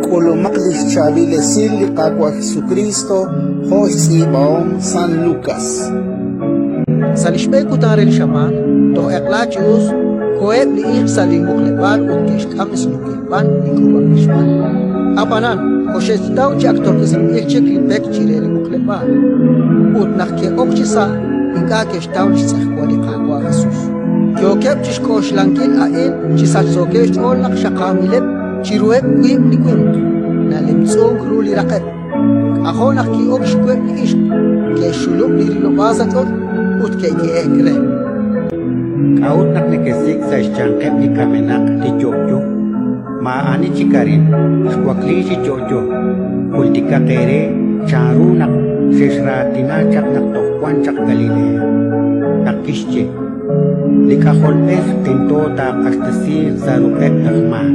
K'ulumaq li xchaab'il esil li Qaawa' Jesukriist jo' xtz'iib'ahom San Lukas. Sa' li xb'een kutan re li xamaan, toj eq'la chi us, koheb' li ixq sa' li muqleb'aal ut ke'xk'am li sununkil b'an li k'uub'anb'il xb'aan. Ab'anan, koxe'xtaw chi ak tolk'esinb'il chik li pek chire li muqleb'aal. Ut naq ke'ok chisa', ink'a' ke'xtaw li xtz'ejwal li Qaawa' Jesus. Yookeb' chi xk'oxlankil a'in chi sachsookeb' xch'ool naq xaqaamileb' chiruheb' wiib' li winq, nalemtz'unk ru li raq'eb'. K'ajo' naq ki'ok xweb' li ixq, ke'xxulub' li rilob'aal sa' ch'och' ut ke'yehe'k re. K'a'ut naq nekesik' sa' xyanqeb' li kamenaq li yo'yo? Maa'ani chik arin, xwakliik chi yo'yo. Jultikaq eere chanru naq xexraatina chaq naq toj wan chaq Galilea, naq kixye, Li K'ajolb'ej tento taaq'axtesiiq sa' ruq'eb' laj maak,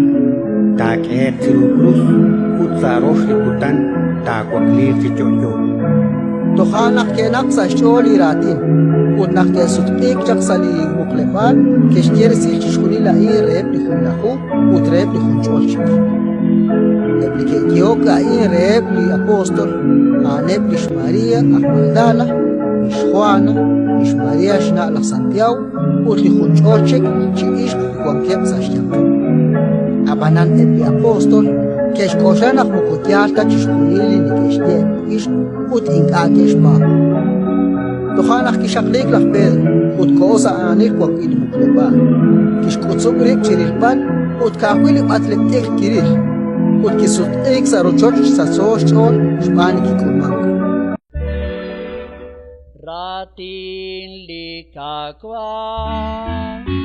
taak'ehe'q chiru krus ut sa' rox li kutan taawakliiq chi yo'yo. Toja' naq ke'naq sa' xch'ool li raatin, ut naq ke'sutq'iik chaq sa' li muqleb'aal, ke'xye resil chixjunil a'in reheb' li Junlaju ut reheb' li junch'ol chik. Eb' li ke'yehok a'in reheb' li apóstol a'aneb' lix María aj Magdala, lix Jwana, lix María xna' laj Santiago ut li junch'ol chik chi ixq li wankeb' sa' xyanqeb'. Ab'anan eb' li apóstol ke'xk'oxla naq moko yaal ta chixjunil li neke'xye eb' li ixq ut ink'a' ke'xpaab'. Toja' naq kixaqliik laj Pedro ut koho sa' aanil wan wi' li muqleb'aal. Kixk'utzub' rib' chi rilb'al ut ka'ajwi' li b'atleb' t'ikr kiril, ut kisutq'iik sa' rochoch chi sachso xch'ool xb'aan li kik'ulmank. Raatin li Qaawa'.